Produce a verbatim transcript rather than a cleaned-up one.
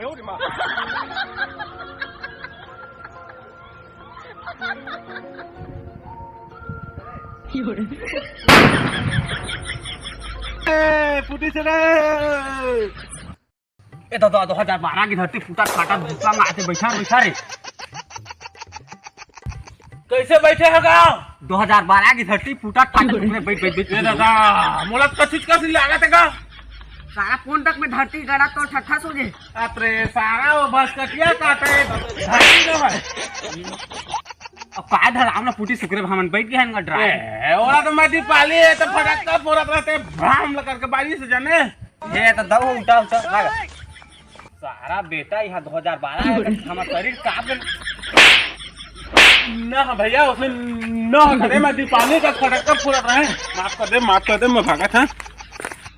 ए, फूटी से रे। ए दादा, दो हजार बारह की धरती फूटा फाटा भूसा में आते बैठा, बैठा रे। कैसे बैठे हो गाँव? दो हजार बारह की धरती फूटा फाटा टुकड़े बैठ, बैठ, बैठ। ए दादा, मोला कछुच कस लागत हे का? सारा फोन तक में धरती गड़ा तो ठट्ठा सूझे। अतरे सारा वो बस कटिया काटे, धरती न भाई। अब का धराम ना फूटी सुकरे भामन बैठ गए हैं ड्राई। ए, ओला तो मैं दीपाली है तो फटक्का फोड़त रहते, भ्राम ल करके बारिश जाने। ये तो दऊ उठा, उठा, भाग। सारा बेटा यहाँ दो हजार बारह है, तो हमारा शरीर कांप गया। ना भैया, उसने ना करे, मैं दीपाली का फटक्का फोड़त रहे। माफ कर दे, माफ कर दे, मैं भागत है।